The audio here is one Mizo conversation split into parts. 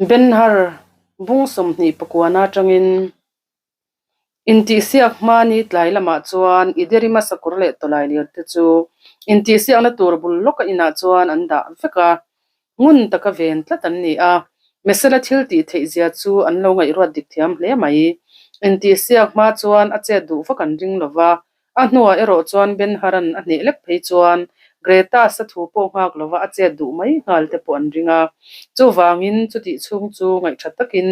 Ben-Hur bung 20 pakuana atangin intihsiak hma ni tlai lamah chuan Iderima sakawr leh tawlailir te chu intihsiakna tur bul lawka inah chuan an dah vek a, ngun taka ven tlat an ni a. Mesala thil tih theih zia chu an lo ngaihruat dik thiam hle mai. Intihsiak hma chuan a chet duh vak an ring lo va, A hnuah erawh chuan Ben Haran a hneh lek phei chuan Greta sathu pawh nghak lova a chet duh mai nghal te pawh an ring a. Chuvangin chutih chhung chu ngaihṭha takin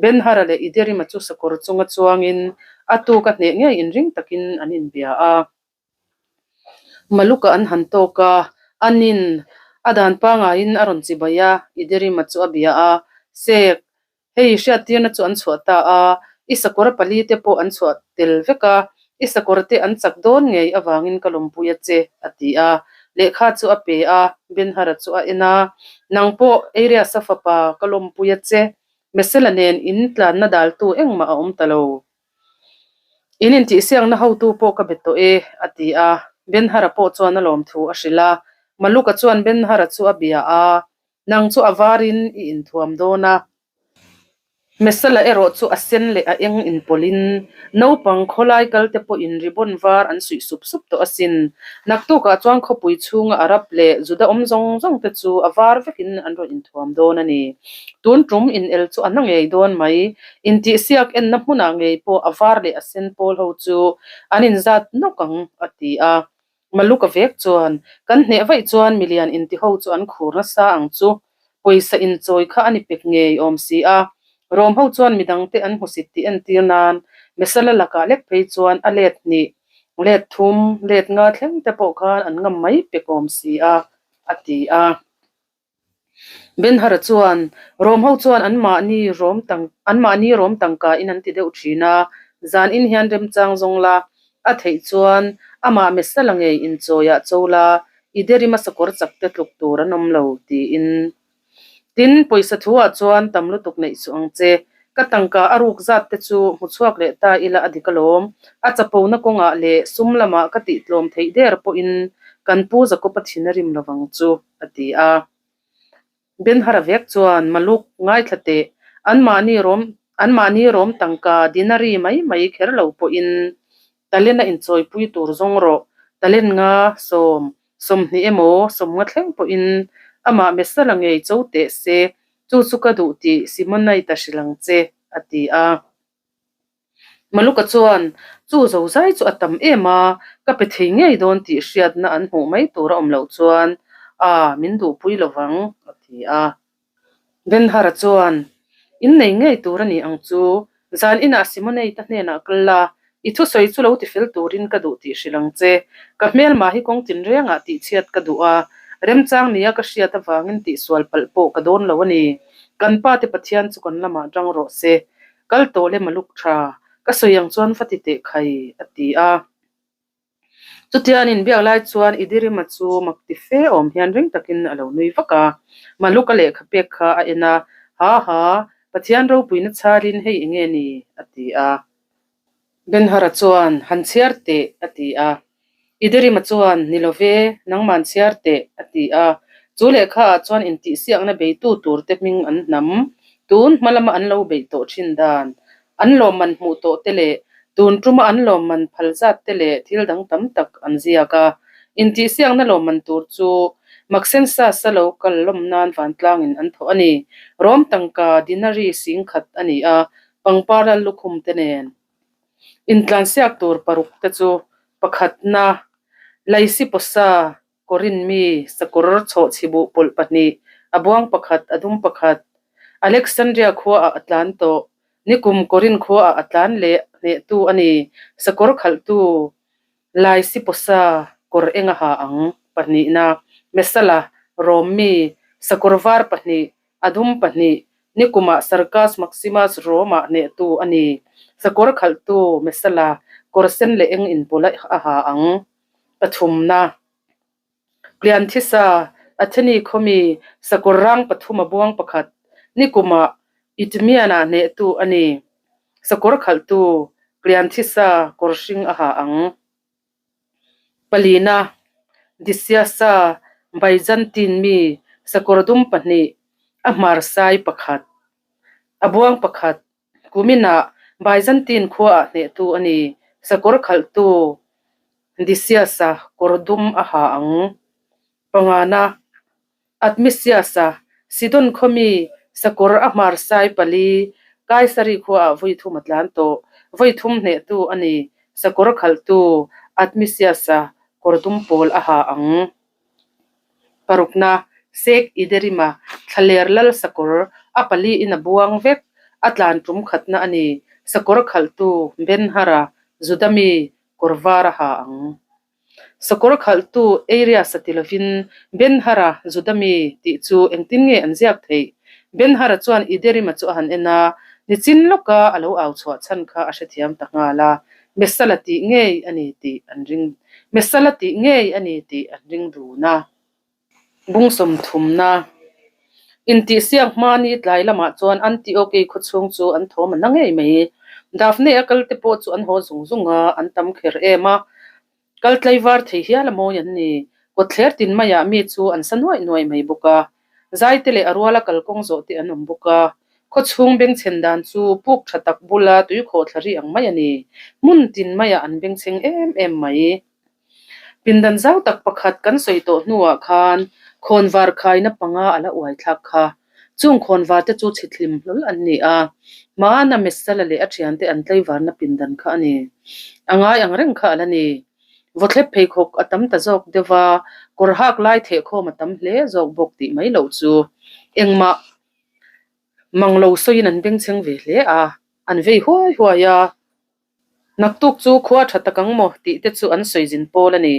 Ben Hara leh Iderima chu sakawr chunga chuangin a tuk a hneh ngei inring takin an inbia a. Maluka an han tawk a, anin a dan pangaiin a rawn chibai a, Iderima chu a bia a, Sek, Hei hriattirna chu an chhuah ta a, i sakawr pali te pawh an chhuah tel vek a, i sakawr te an chak dawn ngei avangin ka lawmpui a che, a ti a. Lehkha chu a pe a, Ben-Hara chu a en a, Nang pawh Arias-a fapa ka lawmpui a che, Mesela nen in tlanna daltu engmah a awm ta lo. In intihsiakna hotu pawh ka be tawh e, a ti a. Ben-Hara pawh chuan a lawmthu a hrilh a. Maluka chuan Ben-Hara chu a bia a, Nang chu a varin i inthuam dawn a. Mesala erawh chu a sen leh a eng inpawlhin naupang khawlai kalte pawhin ribbon var an suih sup sup tawh asin. Naktukah chuan khawpui chhunga Arab leh Juda awm zawng zawng te chu a var vekin an rawn inthuam dawn a ni. Tun tum inel chu a na ngei dawn mai. Intihsiak enna hmunah ngei pawh a var leh a sen pawl ho chu an inzat nawk ang, a ti a. Maluka vek chuan, Kan hneh vaih chuan milian intiho chu an khur nasa ang chu. Pawisa inchawi kha a ni pek ngei awm si a. Rom ho chuan midangte an hmusit tih entir nan Mesala lakah lek phei chuan a let hnih, let thum, let nga thleng te pawh khan an ngam mai pek awm si a, a ti a. Ben-Hara chuan, Rom ho chuan anmahni rawm tang anmahni rawm tangka in an ti deuh thin a, zan in hian remchang zawng la, a theih chuan amah Mesala ngei inchawiah cho la, i derima sakawr chak te tluk tur an awm lo, tiin. Tin, pawisa thu ah chuan tam lutuk neih suh ang che, ka tangka a ruk zat te chu hmu chhuak leh ta ila a dik alawm, a chapona kawngah leh sum lamah ka tihtlawm theih der pawhin kan pu Jakob-a thin a rim lovang chu. a ti a. Ben-Hara vek chuan Maluk ngaithla teh, anmahni rawm anmahni rawm tangka dinari mai mai kher lo pawhin talent a inchawipui tur zawng rawh, talent nga sawm, 20 emaw 50 thleng pawhin amah Mesala ngei cho teh se, chu chu ka duh tih Simonite a hrilh ang che, a ti a. Maluka chuan, Chu zozai chu a tam em a, ka pe thei ngei dawn tih hriatna an hmuh mai tur a awm loh chuan, a, min duhpui lo vang, a ti a. Ben-Hara chuan, In nei ngei tur a ni ang chu, zan inah Simonei-ta hnenah kal la, i thusawi chu lo tifel turin ka duh tih hrilh ang che. Ka hmelma hi kawng tinrengah tihchhiat ka duh a, remchang nia ka hriat avangin tihsual palh pawh ka dawn lo a ni. Kan pate Pathian chu kan lamah tang rawh se. Kal tawh lem a luk tha, ka sawi ang chuan va ti teh khai, a ti a. Chutia an inbiak lai chuan Idirima chu mak ti fe awm hian ring takin a lo nui vak a. Maluka lehkha pek kha a en a, Ha ha, Pathian ropuina chharin hei enge ni? a ti a. Ben-Hara chuan, Han chhiar teh, a ti a. Idirima chuan, Ni lo ve, nangman chhiar teh, a ti a. Chu lehkhaah chuan intihsiakna beitu turte hming an hnam, tun hma lama an lo beih tawh thin dan, an lawmman hmuh tawh te leh tun tuma an lawmman phal zat te leh thil dang tam tak an ziak a. Intihsiakna lawmman tur chu Maxensas-a lo kal lawm nan vantlangin an thawh a ni. Rom tangka dinari 10,000 a ni a, pangpar lal lukhum te nen. Intlansiak tur paruk te chu pakhatna, Laisipawsa, Korin mi, sakawr chhawhchhibuh pawlh pahnih, a buang pakhat, a dum pakhat, Alexandria khuaah a tlan tawh, nikum Korin khuaah a tlan leh hnehtu a ni, sakawr khalhtu Laisipawsa, kawr eng a ha ang, pahnihna, Mesala, Rom mi, sakawr var pahnih, A dum pahnih, nikumah Circus Maximus Rome-ah hnehtu a ni. Sakawr khalhtu Messala, kawr sen leh eng inpawlh a ha ang. Pathumna, Plianthisa, Atheni khawmi, sakawr rang pathum a buang pakhat, nikumah Itumean-ah hnehtu a ni. Sakawr khalhtu Plianthisa, kawr hring a ha ang. Palina, Disiasa, Byzantine mi, sakawr dum pahnih, a hmar sai pakhat. A buang pakhat, kuminah Byzantine khuaah hnehtu a ni. Sakawr khalhtu Decius-a kawr dum a ha ang. Pangana, Admisius-a Sidon khawmi sakawr a hmar sai pali Kaisari khuaah vawi thum a tlan tawh. Vawi thum hnehtu a ni. Sakawr khalhtu Admisius-a kawr dum pawl a ha ang. Parukna, Sek Iderima, Thlaler lal sakawr, a paliin a buang vek, a tlan tum khatna a ni. Sakawr khalhtu Ben-Hara, Juda mi, kawr var a ha ang. Sakawr khalhtu Arias a ti lovin Ben-Hara, Juda mi, tih chu engtin nge an ziak theih? Ben-Hara chuan Iderima chu a han en a, nichin lawka a lo au chhuah chhan kha a hrethiam ta nghal a. Messala tih ngei a ni tih an ring Messala tih ngei a ni tih an ring dun a. Bung sawmthumna Intihsiak hmani tlai lamah chuan Antiochei khawchhung chu an thawm a na ngei mai. Daphne a kalte pawh chu an haw zung zung a, an tam kher em a. Kal tlaivar thei hial a mawi an ni. Kawtthler tin maiah mi chu an sa nuaih nuaih mai bawk a. Zaite leh a ruala kalkawng zawh te an awm bawk a. Khawchhung bengchhen dan chu puk tha tak bula tuikhawh thla ri ang mai a ni. Hmun tin maiah an bengchheng em em mai. Pindan zau tak pakhat kan sawi tawh hnuah khan khawnvar khaina panga a la uai thlak kha. Chung khawnvar te chu chhithlim hlawl an ni a, hmana Messala leh a thiante an tlaivarna pindan kha a ni. A ngai ang reng kha a la ni. Vawthlep pheikhawk a tam ta zawk deuh va, kawr hak lai thehkhawm a tam hle zawk bawk tih mai loh chu engmah mang lo sawiin an bengchheng ve hle a, an vei huai huai a. Naktuk chu khua tha tak ang maw tih te chu an sawi zin pawl a ni.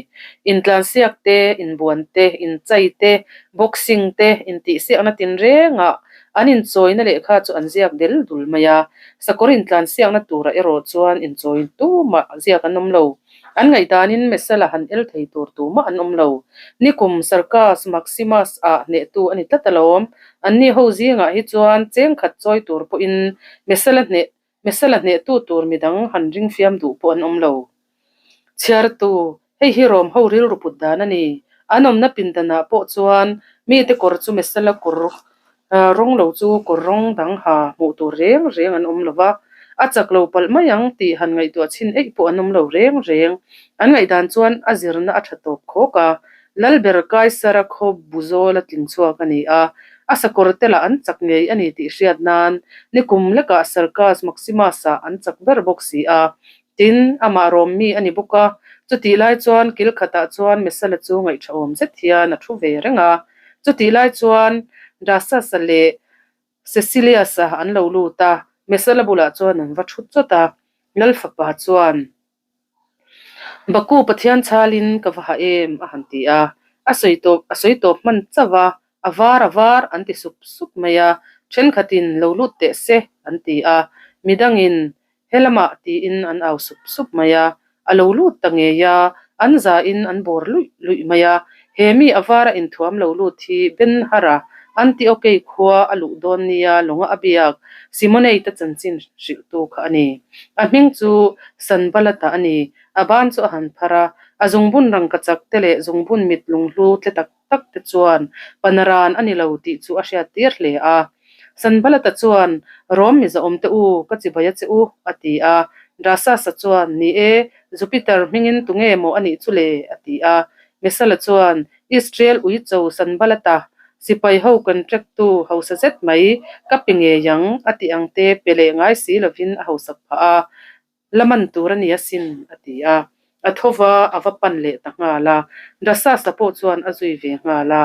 Intlansiak te, inbuan te, inchai te, boxing te, intihsiakna tinrengah an inchawina lehkha chu an ziak del dul mai a. Sakawr intlansiakna turah erawh chuan inchawi tumah ziak an awm lo. An ngaihdanin Messala han el thei tur tumah an awm lo. Nikum Circus Maximus ah hnehtu a ni tlat alawm. Anni ho zingah hi chuan chengkhat chawi tur pawhin Messala hneh Messala hnehtu tur midang han ring fiam duh pawh an awm lo. Chhiartu, hei hi Rom ho rilru put dan a ni. An awmna pindanah pawh chuan mite kawr chu Messala kawr rawng lo chu kawr rawng dang ha hmuh tur reng reng an awm lo va, a chak lo palh mai ang tih han ngaihtuah chhin eih pawh an awm lo reng reng. An ngaihdan chuan a zirna a tha tawp khawk a, Lalber Kaisara khaw buzawl a tling chhuak a ni a, a sakawr te lah an chak ngei a ni tih hriat nan nikum lekah Circus Maximus-ah an chak ber bawk si a. Tin, amah rawm mi a ni bawk a, chutih lai chuan kil khatah chuan Messala chu ngaihthahawm zet hian a thu ve reng a. Chutih lai chuan Dasas-a leh Cecilius-a an lo lut a, Messala bulah chuan an va thu chawt a, Lalfapa chuan, Baku Pathian chhalin ka va ha em a han ti a, a sawi tawp a sawi tawp hman chauh a, a var a var an ti sup sup mai a, thenkhatin lo lut teh se an ti a, midangin helamah tiin an au sup sup mai a, a lo lut ta ngei a, an zain an bawr luih luih mai a, he mi a vara inthuam lo lut hi Ben Hara Antiokei khua a luh dawn nia lawnga a biak Simonei-te chanchin hrilhtu kha a ni. A hming chu Sanbalata a ni. A ban chu a han phar a, a zungbun rangkachak te leh zungbun mit lunghlu tle tak tak te chuan Panaran a ni lo tih chu a hriat tir hle a. Sanbalata chuan, Rom mizaawm te u, ka chibai a che u, a ti a. Dasasa chuan, Ni e, Jupiter hmingin tunge maw a nih chu le? a ti a. Mesala chuan, Israel uicho Sanbalata, sipai ho contract tu hausa zet mai, ka pe ngei ang, a ti ang te pe leh ngai si lovin a hausak phah a, la man tur a ni asin, a ti a. A tho va, a va pan leh ta nghal a. Dasasa pawh chuan a zui ve nghal a.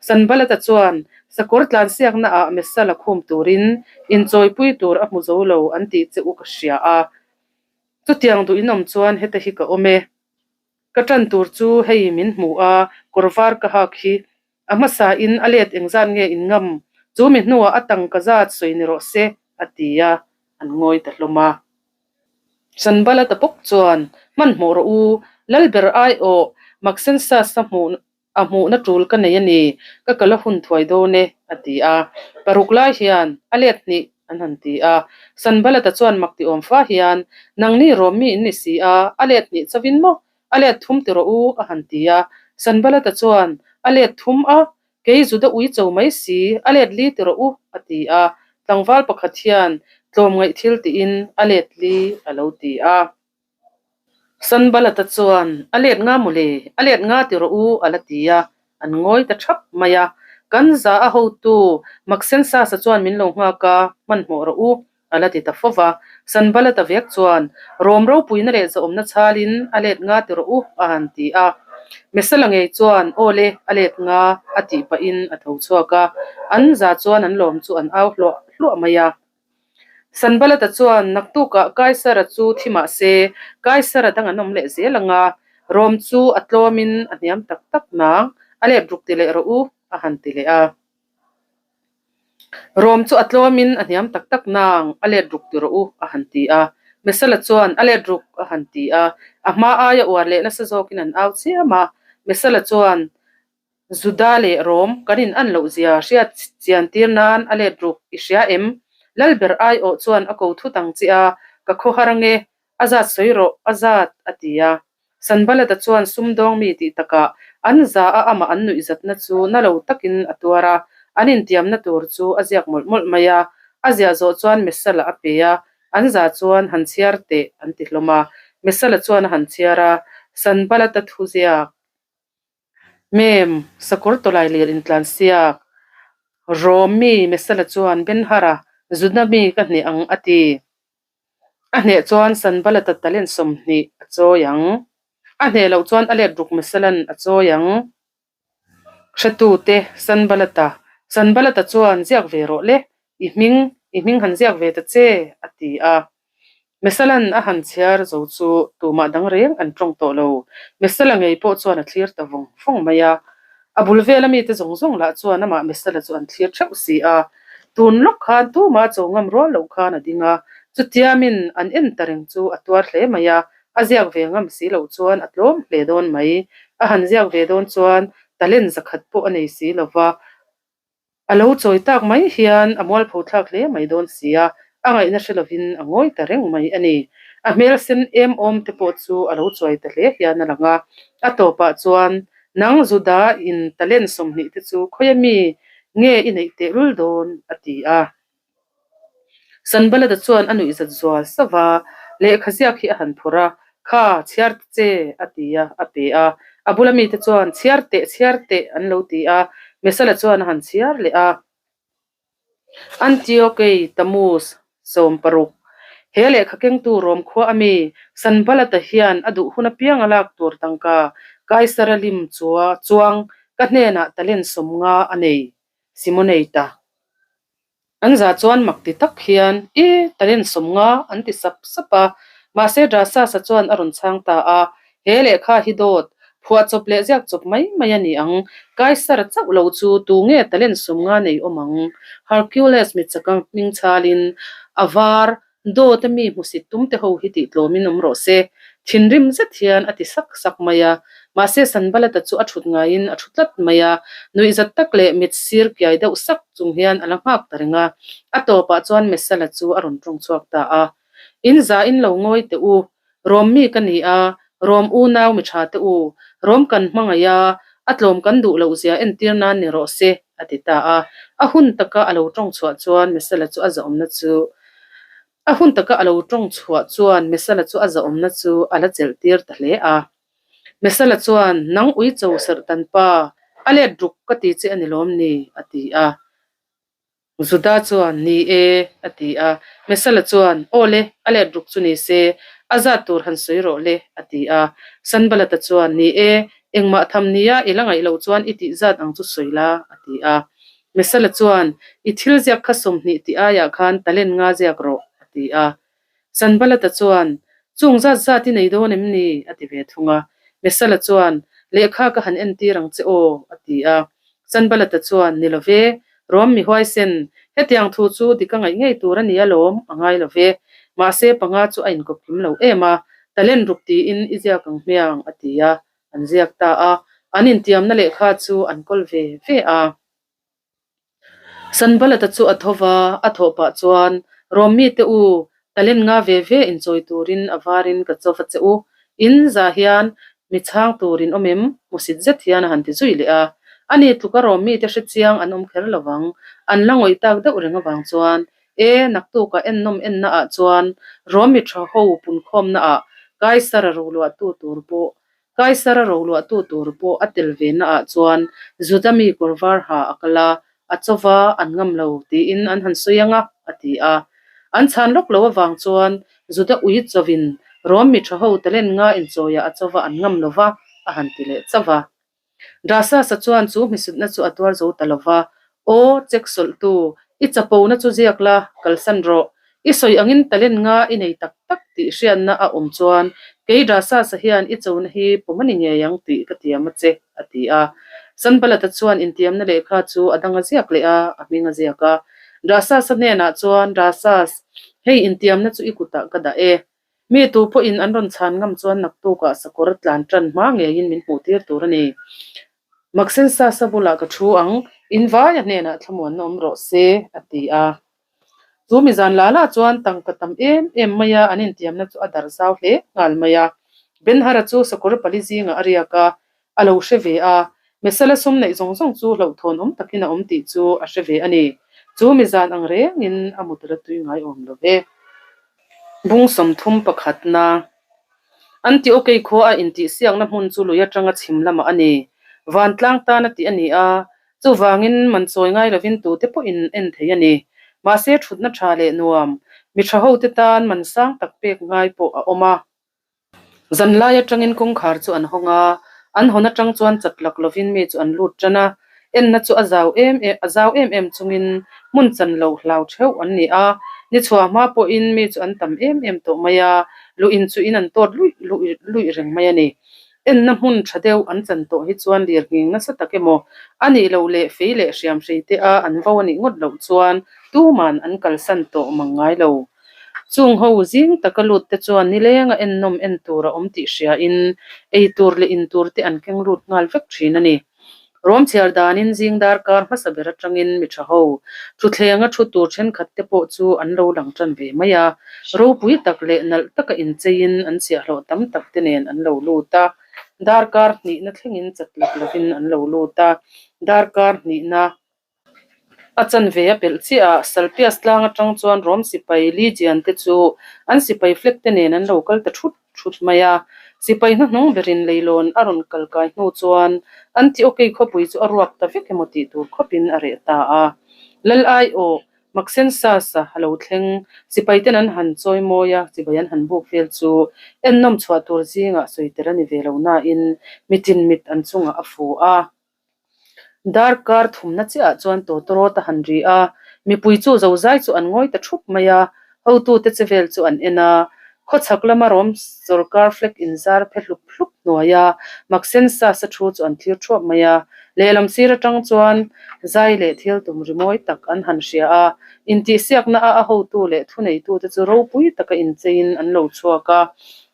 Sanbalata chuan sakawr tlansiakna ah Mesala khum turin inchawipui tur a hmu zo lo an tih che u ka hria a. Chutiang duh inawm chuan heta hi ka awm e. Ka ṭan tur chu hei min hmu a, kawr var ka hak hi. A hmasa in a let engzat nge in ngam? Chu mi hnuah a tangka zat sawi ni rawh se, a ti a, an ngawi ta hlawm a. Sanbala ta bawk chuan, Hmanhmawh rawh u, Lalber aiawh Maxensas a hmuh A hmuhna tul ka nei a ni, ka kal a hun thuai dawn e, a ti a. Paruk lai hian a let hnih an han ti a. Sanbalata chuan mak ti awm fa hian, Nangni rawm mi in ni si a, a let hnih chauhin maw? A let thum ti rawh u, a han ti a. Sanbalata chuan, A let thum a, kei Juda ui cho mai si, a let li ti rawh u, a ti a. Tlangval pakhat hian tlawmngaih thil tiin a let li a lo ti a. Sanbalata chuan, A let nga mawle, a let nga ti rawh u a la ti a, an ngawi ta thap mai a. Kan za a hotu Maksensasa chuan min lo nghak a, hmanhmawh rawh u a la ti ta fo va. Sanbalata vek chuan, Rawm ropuina leh zahawmna chhalin a let nga ti rawh u a han ti a. Mesala ngei chuan, Aw le, a let nga a tih pahin a tho chhuak a. An za chuan an lawm chu an au hluah hluah mai a. Sanbalata chuan, Naktukah Kaisara chu thi mah se, Kaisara dang an awm leh zel ang a, Rom chu a tlawmin a hniam tak tak nang, a let ruk ti leh rawh u, a han ti leh a. Rom chu a tlawmin a hniam tak tak nang, a let ruk ti rawh u, a han ti a. Mesala chuan, A let ruk, a han ti a. A hma aia uar leh nasa zawkin an au chiam a. Mesala chuan, Juda leh Rom kan in an loh zia hriat chian tir nan a let ruk i hria em? Lalber aiawh chuan a ko thut ang che a, ka khawhar ange, a zat sawi rawh, a zat, a ti a. Sanbalata chuan sumdawng mi tih takah an za a amah an nuihzatna chu na lo takin a tuar a, an intiamna tur chu a ziak mawlh mawlh mai a. A ziah zawh chuan Mesala a pe a, an za chuan han chhiar teh an ti hlawm a. Mesala chuan a han chhiar a, Sanbalata thu ziak. Mem, sakawr tawlai lir intlan siak. Rawm mi Mesala chuan Benhara, Juda mi ka hneh ang a ti. A hneh chuan Sanbalata talent 20 a chawi ang. A hneh loh chuan a let ruk Mesalan a chawi ang. Hretute, Sanbalata, Sanbalata chuan ziak ve rawh le, i hming, i hming han ziak ve ta che, a ti a. Mesalan a han chhiar zo chu tumah dang reng an tawng tawh lo. Mesala ngei pawh chuan a thlir ta vawng vawng mai a. A bul vela mite zawng zawng lah chuan amah Mesala chu an thlir theuh si a. Tun lawk khan tumah cho ngam rual loh khan a ding a. Chutiamin an en ta reng chu a tuar hle mai a, a ziak ve ngam si loh chuan a tlawm hle dawn mai. A han ziak ve dawn chuan talent zakhat pawh a nei si lo va. A lo chawi tak mai hian a mualpho thlak hle mai dawn si a, a ngaihna hre lovin a ngawi ta reng mai a ni. A hmel sen em awm te pawh chu a lo chuai ta hle hian a lang a. A tawpah chuan, Nang Juda in talent 20 te chu khawia mi nge i neih tehlul dawn? a ti a. Sanbalata chuan a nuihzat zual sauh a, lehkha ziak hi a han phawrh a, Kha, chhiar ta che, a ti a, a pe a. A bula mite chuan, Chhiar teh, chhiar teh, an lo ti a. Mesala chuan a han chhiar leh a. Antiokei Tammuz 16, He lehkha kengtu Rom khua a mi, Sanbalata hian a duh hun apiang a lak tur tangka Kaisara lim chuang ka hnenah talent 50 a nei, Simoneita. An za chuan mak ti tak hian, I, talent 50, an ti sap sap a. Mahse Drasasa chuan a rawn chhang ta a, He lehkha hi dawt, phuahchawp leh ziakchawp mai mai a ni ang. Kaisara chauh lo chu tu nge talent 50 nei awm ang? Hercules mitchaka hming chhalin a var Dawt a mi hmusit tum te ho hi tih tlawmin awm rawh se. Thinrim zet hian a ti sak sak mai a. Mahse Sanbalata chu a thut ngaiin a thu tlat mai a. Nuihzat tak leh mit sir kiai deuh sak chung hian a la nghak ta reng a. A tawpah chuan Mesala chu a rawn tawng chhuak ta a. In za in lo ngawi teh u. Rom mi ka ni a, Rom unau mi tha te u. Rom kan hmangaih a, a tlawm kan duh loh zia entir nan ni rawh se, a ti ta a. A hun taka a lo tawng chhuah chuan Mesala chu a zahawmna chu A hun taka a lo tawng chhuah chuan Mesala chu a zahawmna chu a la chelh tir ta hle a. Mesala chuan, Nang uicho serh tan pa, a let ruk ka ti che a ni lawm ni? a ti a. Juda chuan, Ni e, a ti a. Mesala chuan, Aw le, a let ruk chu ni se, a zat tur han sawi rawh le, a ti a. Sanbalata chuan, Ni e, engmah tham nia i la ngaih loh chuan i tih zat ang chu sawi la, a ti a. Mesala chuan, I thil ziak kha 20 tih aiah khan talent nga ziak rawh, a ti a. Sanbalata chuan, Chung zat zat i nei dawn em ni? a ti ve thung a. Mesala chuan, Lehkha ka han entir ang che aw, a ti a. Sanbalata chuan, Ni lo ve, Rom mi huaisen, hetiang thu chu dik a ngaih ngei tur a ni alawm, a ngai lo ve. Mahse, panga chu a inkawp kim lo em a, talent ruk tiin i ziak ang hmiang, a ti a. An ziak ta a, an intiamna lehkha chu an kawl ve ve a. Sanbalata chu a tho va, a thawh pah chuan, Rom mite u, talent nga ve ve inchawi turin a varin ka cho va che u. In za hian mi chhang tur in awm em? Hmusit zet hian a han ti zui leh a. Ani tluka rawm mite hre chiang an awm kher lovang. An la ngawih tak deuh reng avang chuan, E, naktukah ennawm enna ah chuan rawm mi tha ho punkhawmna ah Kaisara roluahtu tur pawh Kaisara roluahtu tur pawh a tel ve na ah chuan Juda mi kawr var ha a kal a, a chauva an ngam lo tiin an han sawi ang a, a ti a. An chhan lawk lo avang chuan Juda ui chauhin Rom mi tha ho talent nga inchawiah a chauva an ngam lo va, a han ti leh chauh a. Drasasa chuan chu hmisutna chu a tuar zo ta lo va, Aw, check sawlhtu, i chapona chu ziak la, kalsan rawh. I sawi angin talent nga i nei tak tak tih hriatna a awm chuan kei Drasasa hian i chona hi pawm a ni ngei ang tih ka tiam a che, a ti a. Sanbalata chuan intiamna lehkha chu a dang a ziak leh a, a hming a ziak a. Drasasa hnenah chuan, Drasas, hei intiamna chu i kutah ka dah e. Mi tu pawhin an rawn chhan ngam chuan naktukah sakawr tlan tan hma ngeiin min hmuh tir tur a ni. Maxensasa bulah ka thu ang, in vaia hnenah thlamuanna awm rawh se, a ti a. Chu mi zan la la chuan tangka tam em em maia an intiamna chu a darh zau hle nghal mai a. Benhara chu sakawr pali zingah a riak a, a lo hre ve a. Mesala sum neih zawng zawng chu hlauhthawn awm takin a awm tih chu a hre ve a ni. Chu mi zan ang rengin a mut la tui ngai awm lo ve. Bung 30 pakhatna Antiokei khua a intihsiakna hmun chu lui atanga chhim lamah a ni. Vantlang tan a tih a ni a, chuvangin man chawi ngai lovin tute pawhin en thei a ni. Mahse thutna tha leh nuam, mi tha hote tan man sang tak pek ngai pawh a awm a. Zanlai atangin kawngkhar chu an hawng a, an hawn atang chuan chat lak lovin mi chu an lut tan a, enna chu a zau em em a zau em em chungin hmun chan lo hlau theuh an ni a, ni chhuah hma pawhin mi chu an tam em em tawh mai a, luh in chu in an tawt luih luih luih reng mai a ni. Enna hmun tha deuh an chan tawh hi chuan lir nghing nasa tak emaw a nih loh leh fei leh hriam hrei te a an vo a nih ngawt loh chuan tuman an kalsan tawh mang ngai lo. Chung ho zing taka lut te chuan nilenga ennawm en tur a awm tih hriain ei tur leh in tur te an keng lut nghal vek thin a ni. Rawm chhiar danin zing darkar hmasa ber atangin mi tha ho thuthlenga thu tur thenkhat te pawh chu an lo lang tan ve mai a, ropui tak leh nalh taka incheiin an chhiahhlawh tam tak te nen an lo lut a, darkar hnihna thlengin chatlak lovin an lo lut a, darkar hnihna A chanve a pelh chiah a, Salpias tlang atang chuan Rom sipai Legion te chu an sipai flag te nen an lo kal ta thut thut mai a. Sipai hnahnung berin leilawn a rawn kal kai hnu chuan Antiokei khawpui chu a ruak ta vek emaw tih tur khawpin a reh ta a. Lal aiawh Maxensas-a a lo thleng, sipai ten an han chawi mawi a, chibai an han buk vel chu ennawm chhuah tur zingah sawi tel a ni ve lo nain mitin mit an chungah a fu a. Darkar thumna chiahah chuan tawtawrawt a han ri a, mipui chu zozai chu an ngawi ta thup mai a, hotute che vel chu an en a, khawchhak lama rawm sawrkar flag inzar phe hlup hlup hnuaia Maxensas-a thu chu an thlir thuap mai a, lehlam sir atang chuan zai leh thil tum rimawi tak an han hria a, intihsiakna a a hotu leh thuneitute chu ropui taka incheiin an lo chhuak a.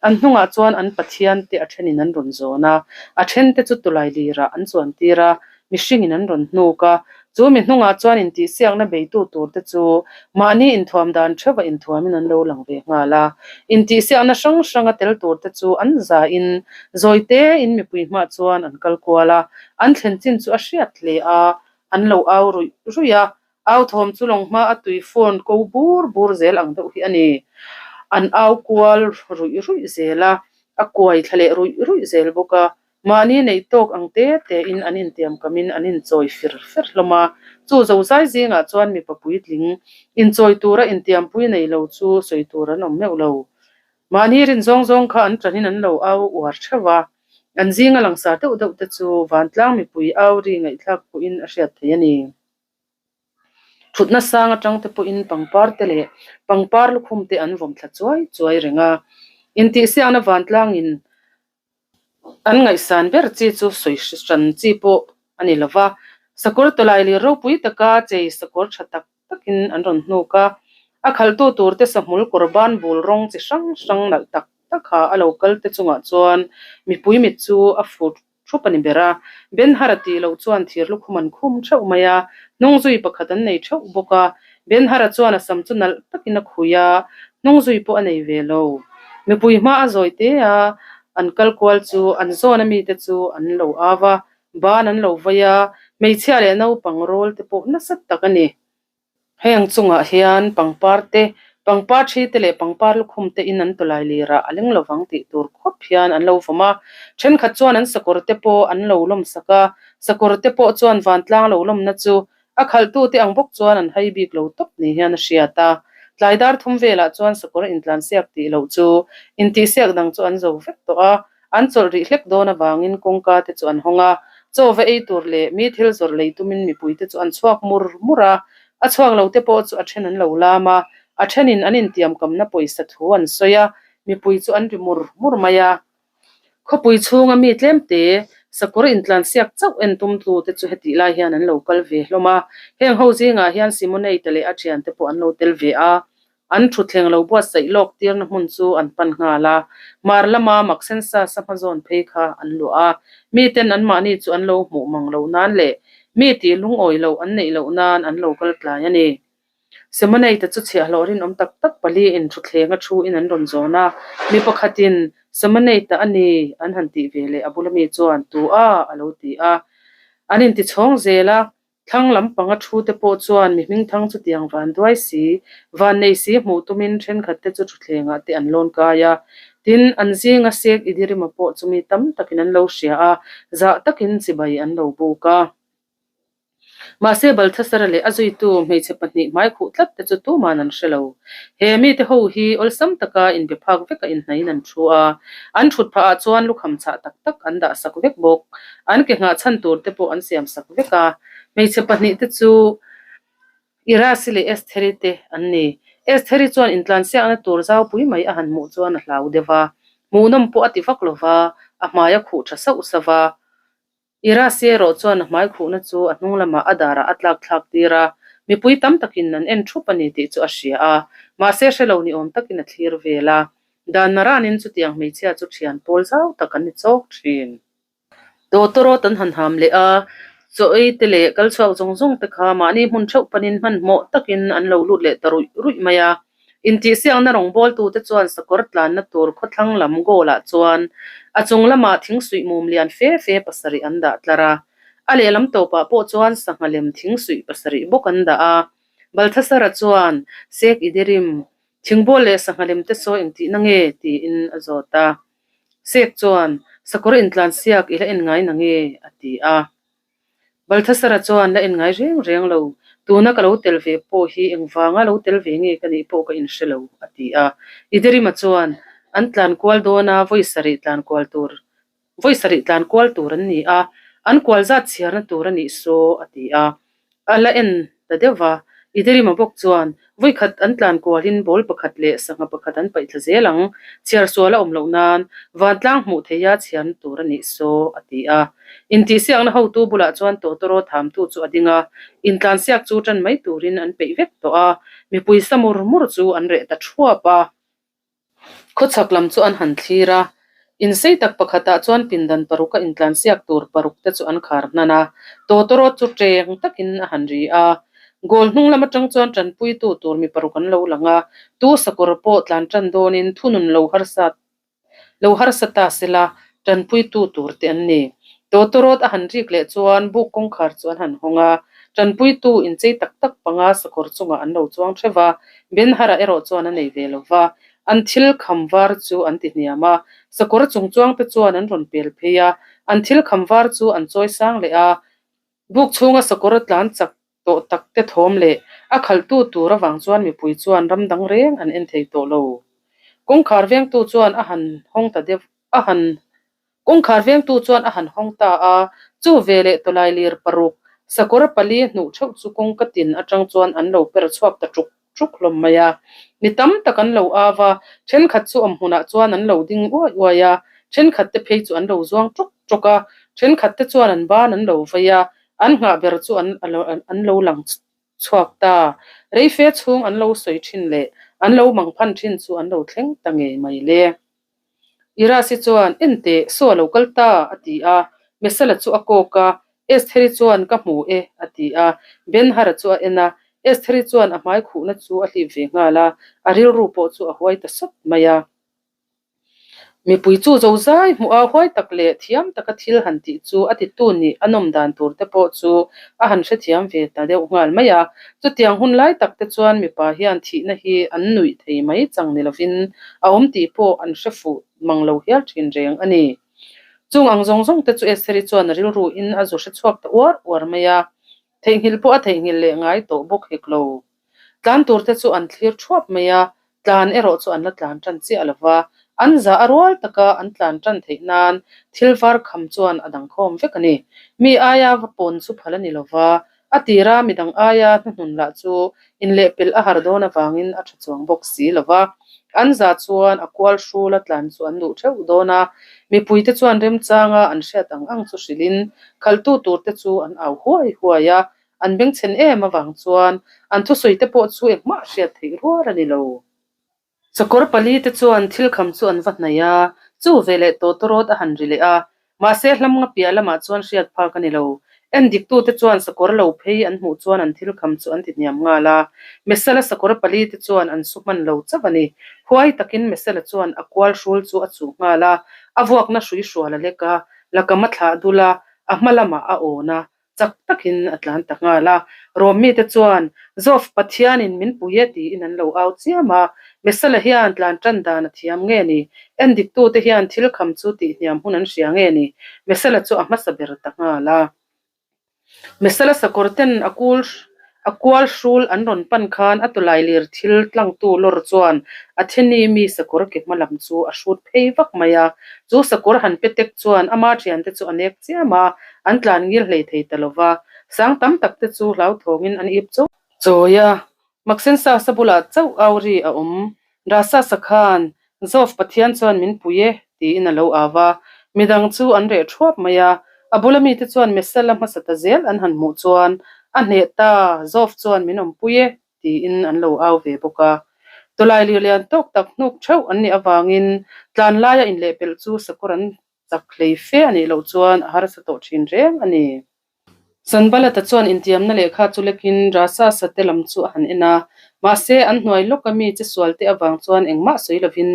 An hnungah chuan an pathiante a thenin an rawn zawn a, a thente chu tulai lirah an chuan tir a, mihringin an rawn hnuk a. Chu mi hnungah chuan intihsiakna beitu turte chu mahni inthuam dan theuha inthuamin an lo lang ve nghal a. Intihsiakna hrang hranga tel turte chu an zain zawi tein mipui hmah chuan an kal kual a, an thlen chin chu a hriat hle a, an lo au ruih ruih a. Au thawm chu lawng hma a tui phone ko bur bur zel ang deuh hi a ni. An au kual ruih ruih zel a, a kuai thla leh ruih ruih zel bawk a. Mahni neih tawk ang te tein an intiam kamin an inchawi fir fer hlawm a. Chu zozai zingah chuan mipa puitling inchawi tura intiampui nei lo chu sawi tur an awm meuh lo. Mahni rin zawng zawng kha an tanin an lo au uar theuh a. An zinga langsar deuh deuh te chu vantlang mipui au ri ngaihthlak pawhin a hriat theih a ni. Thutna sang atang te pawhin pangpar te leh pangpar lukhum te an vawm thla chuai chuai reng a, intihsiakna vantlangin an ngaihsan ber chi chu sawi hran chi pawh a ni lo va, sakawr tawlai lir ropui taka chei sakawr tha tak takin an rawn hnuk a, a khalhtu tur te sahmul kawr ban bul rawng chi hrang hrang nalh tak tak ha a lo kal te chungah chuan mipui mit chu a fut Thup a ni ber a, Ben Hara tih loh chuan thir lukhum an khum theuh mai a, hnungzui pakhat an nei theuh bawk a. Ben Hara chuan a sam chu nalh takin a khui a, hnungzui pawh a nei ve lo. Mipui hma a zawi te a, an kal kual chu an zawn a mite chu an lo au a, ban an lo vai a, Hmeichhia leh naupang rawl te pawh nasa tak a ni. Heng chungah hian pangpar te, pangpar thi te leh pangpar lukhum te in an tawlai lir ah a leng lovang tih tur khawp hian an lo vawm a. Thenkhat chuan an sakawr te pawh an lo lawm sak a, sakawr te pawh chuan vantlang lo lawmna chu a khalhtu te ang bawk chuan an hai bik lo tawp ni hian a hriat a. Tlai dar thum velah chuan sakawr intlansiak tih loh chu intihsiak dang chu an zo vek tawh a. An chawlh rih hlek dawn avangin kawngka te chu an hawng a, chaw va ei tur leh mi thil zawrh lei tumin mipui te chu an chhuak mur mur a, a chhuak lo te pawh chu a then an lo lam a, a thenin an intiamkamna pawisa thu an sawi a, mipui chu an ri mur mur mai a. Khawpui chhunga mi tlemte sakawr intlansiak chauh en tumtu te chu hetih lai hian an lo kal ve hlawm a, heng ho zingah hian Simonate leh a thiante pawh an lo tel ve a, An thutthleng lo buatsaih lawk tirna hmun chu an pan nghal a, mar lama Maksensa sangha zawn phei kha an luah a, miten anmahni chu an lo hmuh mang lo nan leh mi tih lungawi loh an neih loh nan an lo kal tlai a ni. Simoneite chu chhiahhlawh rinawm tak tak paliin thutthleng a thu in an rawn zawn a, mi pakhatin Simoneite a ni an han tih ve leh a bula mi chuan tu a a lo ti a, an intichhawng zel a. Thlang lampanga thu te pawh chuan mi hmingthang chutiang van duai si, van nei si hmuh tumin thenkhat te chu thutthlengah te an lawn kai a. Tin, an zinga Sek Idirima pawh chu mi tam takin an lo hria a, zah takin chibai an lo buk a. Mahse, Balthasara leh a zuitu hmeichhe pahnih hmaikhuh tlat te chu tuman an hre lo. He mite ho hi awlsam taka inbe phak veka inhnaiin an thu a, an thut phahah chuan lukham chhah tak tak an dah sak vek bawk. An ke nghah chhan tur te pawh an siam sak vek a, hmeichhe pahnih te chu Irasi leh Estheri te an ni. Estheri chuan intlansiakna tur zaupui mai a han hmuh chuan a hlau deuh a, hmuhnawm pawh a ti vak lo va, a hmai a khuh tha sauh sauh a. Irasi erawh chuan a hmai khuhna chu a hnung lamah a darah a tlak thlak tir a, mipui tam takin an en thup a ni tih chu a hria a, mahse hre lo ni awm takin a thlir vel a. Dan naranin chutiang hmeichhia chu thian pawl zau tak an ni chawk thin. Tawtawrawt an han ham leh a, chaw ei te leh kal chhuak zawng zawng te kha mahni hmun theuh panin hmanhmawh takin an lo lut leh ta ruih ruih mai a. Intihsiakna rawngbawltu te chuan sakawr tlanna tur khawthlang lam goal ah chuan a chung lamah thingsuih mum lian fe fe pasarih an dah tlar a. A lehlam tawpah pawh chuan sangha lem thingsuih pasarih bawk an dah a. Balthasara chuan, Sek Idirim, thingbawl leh sangha lem te sawi engtihna nge? tiin a zawt a. Sek chuan, Sakawr intlansiak i la en ngai na nge? a ti a. Balthasara chuan la en ngai reng reng lo, Tuna ka lo tel ve pawh hi engvanga lo tel ve nge ka nih pawh ka inhre lo, a ti a. Idirima chuan, An tlan kual dawn a, vawi sarih tlan kual tur, vawi sarih tlan kual tur an ni a, an kual zat chhiarna tur a nih saw, a ti a. A la en ta deuh va, Idirima bawk chuan, Vawikhat an tlan kualin ball pakhat leh sangha pakhat an paih thla zel ang, chhiar sual a awm loh nan vantlang hmuh theiha chhiarna tur a nih saw, a ti a. Intihsiakna hotu bulah chuan tawtawraw thamtu chu a ding a, intlansiak chu tan mai turin an peih vek tawh a, mipui sa mur mur chu an reh ta thuap a. Khawchhak lam chu an han thlir a, insei tak pakhatah chuan pindan paruka intlansiak tur paruk te chu an khar hnan a, tawtawrawt chu teng takin a han ri a. Goal hnung lam atang chuan tanpuitu tur mi paruk an lo lang a, tu sakawr pawh tlan tan dawnin thunun lo harsa lo harsa ta sela tanpuitu tur te an ni. Tawtawrawt a han rik leh chuan buk kawngkhar chu an han hawng a, tanpuitu inchei tak tak panga sakawr chungah an lo chuang theuh va, Benhara erawh chuan a nei ve lo va, an thil kham var chu an ti hniam a, sakawr chung chuangte chuan an rawn pel phei a, an thil kham var chu an chawi sang leh a, buk chhunga sakawr tlan chak tawh tak te thawm leh a khalhtu tur avang chuan mipui chuan ram dang reng an en thei tawh lo. Kawngkhar vengtu chuan a han hawng ta deuh a han Kawngkhar vengtu chuan a han hawng ta a, chu veleh tawlai lir paruk, sakawr pali hnuh theuh chu kawngka tin atang chuan an lo per chhuak ta ṭuk ṭuk hlawm mai a. Mi tam tak an lo au a, thenkhat chu awm hmunah chuan an lo ding uai uai a, thenkhat te phei chu an lo zuang ṭuk ṭuk a, thenkhat te chuan an ban an lo vei a, an nghah ber chu an an lo lang chhuak ta. Reife chhung an lo sawi ṭhin leh an lo mangphan ṭhin chu an lo thleng ta ngei mai le. Irasi chuan, Enteh, saw a lo kal ta, a ti a. Mesala chu a kawk a, Estheri chuan, Ka hmu e, a ti a. Ben-Hara chu a en a, Estheri chuan a hmai khuhna chu a hlip ve nghal a, a rilru pawh chu a huai ta sawt mai a. Mipui chu zozai hmuh a huai tak leh thiam taka thil han tih chu a titu nih a nawm dan tur te pawh chu a han hrethiam ve ta deuh nghal mai a. Chutiang hun lai tak te chuan mipa hian thihna hi an nuih thei mai chang ni lovin a awm tih pawh an hre fuh mang lo hial thin reng a ni. Chung ang zawng zawng te chu Estheri chuan a rilru in a zu hre chhuak ta uar uar mai a. Theihnghilh pawh a theihnghilh leh ngai tawh bawk hek lo. Tlan tur te chu an thlir thuap mai a, tlan erawh chu an la tlan tan chiah lo va, an zah a rual taka an tlan tan theih nan thil var kham chuan a dang khawm vek a ni. Mi aia va pawn chu phal a ni lo va, a tira mi dang aia hnuhnun lah chu inlehpelh a har dawn avangin a tha chuang bawk si lo va. An zah chuan a kual hrula tlan chu an duh theuh dawn a, mipuite chuan remchanga an hriat ang ang chu hrilhin khalhtu turte chu an au huai huai a, An bengchhen em avang chuan an thusawi te pawh chu engmah hriat theih rual a ni lo. Sakawr pali te chuan thil kham chu an va hnaih a, chu veleh tawtawrawt a han ri leh a, mahse hlam nga piah lamah chuan hriat phak a ni lo. Endiktu te chuan sakawr lo phei an hmuh chuan an thil kham chu an ti hniam nghal a, Mesala sakawr pali te chuan an su hman lo chauh a ni. Huai takin Mesala chuan a kual hrul chu a chuh nghal a, a vuakna hrui hrual a lek a, lakam a thlah dul a, a hma lamah a awn a, chak takin a tlan ta nghal a. Rom mite chuan, Zof, Pathianin min pui e tiin an lo au chiam a. Mesala hian tlan tan dan a thiam nge ni? Endiktute hian thil kham chu tih hniam hun an hria nge ni? Mesala chu a hmasa ber ta nghal a. Mesala sakawr ten a kul A kual hrul an rawn pan khan a tawlai lir thil tlangtu lawr chuan Atheni mi sakawr ke hma lam chu a hrut phei vak mai a. Chu sakawr han pe tek chuan ama thiante chu a nek chiam a, an tlan ngil hlei thei ta lo va. Sang tam tak te chu hlauthawngin an ip chauh chawi a. Maksensa sa bulah chauh au ri a awm. Rasa sa khan, Zof Pathian chuan min pui e, tiin a lo au a. Midang chu an reh thuap mai a. A bula mite chuan Mesala hmasa ta zel an han hmuh chuan, A hneh ta, Zof chuan min awmpui e, tiin an lo au ve bawk a. Tawlai lir lian tawk tak hnuk theuh an nih avangin tlan laia inlehpelh chu sakawr an chak hlei fe a nih loh chuan a harsa tawh thin reng a ni. Sanbalata chuan intiamna lehkha chu lekin Rasa sate lam chu a han en a, mahse an hnuai lawka mi che sualte avang chuan engmah sawi lovin